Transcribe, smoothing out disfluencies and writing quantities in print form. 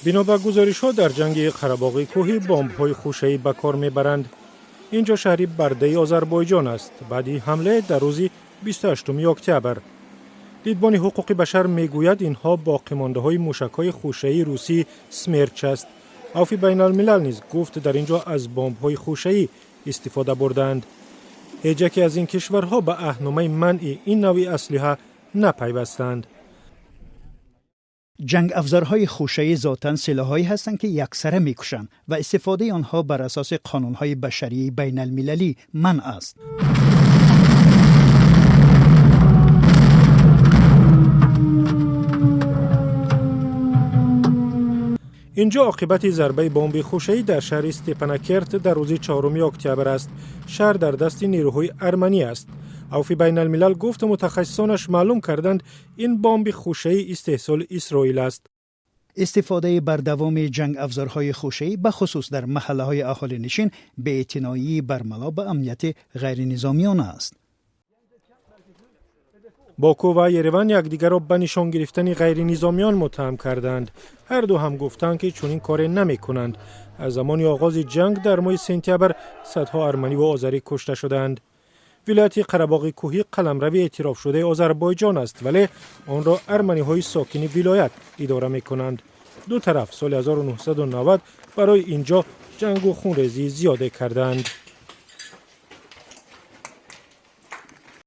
Бино ба гузоришҳо, дар ҷанги Қарабоғи Кӯҳӣ бомбҳои хушаӣ ба кор мебаранд. Ин ҷо шаҳри Бардаи Озарбойҷон аст, баъди ҳамле дар рӯзи 28 октябр. Дидбони ҳуқуқи башар мегӯяд, инҳо боқимондаҳои мушакҳои хушаии русии «Смерч» аст. Авфи байналмилал низ гуфт, дар ин ҷо аз бомбҳои хушаӣ истифода бурдаанд. Ҳеҷ яке аз ин кишварҳо ба аҳдномаи манъи ин навъи аслиҳа напайвастанд. Ҷанг афзорҳои хушаӣ зотан силоҳҳое ҳастанд, ки яксара мекушанд ва истифодаи онҳо бар асоси қонунҳои башарии байналмилалӣ манъ аст. Ин ҷо оқибати зарбаи бомби хушаӣ дар шаҳри Степанакерт дар рӯзи 4 октябр аст. Шаҳр дар дасти нерӯҳои арманӣ аст. Авфи байналмилал гуфт, мутахассисонаш маълум карданд, ин бомби хушаӣ истеҳсоли Исроил аст. Истифодаи бардавоми ҷанг афзорҳои хушаӣ, бахусус дар маҳаллаҳои аҳолинишин, беэътиноии бармало ба амнияти ғайринизомиён аст. Боку ва Ереван якдигарро ба нишон гирифтани ғайринизомиён муттаҳам карданд. Ҳарду ҳам гуфтанд, ки чунин коре намекунанд. Аз замони оғози ҷанг дар моҳи сентябр садҳо арманӣ ва озарӣ кушта шуданд. Вилояти Қарабоғи Кӯҳӣ қаламрави эътирофшудаи Озарбойҷон аст, вале онро арманиҳои сокини вилоят идора мекунанд. Ду тараф соли 1990 барои ин ҷо ҷангу хунрезии зиёде карданд.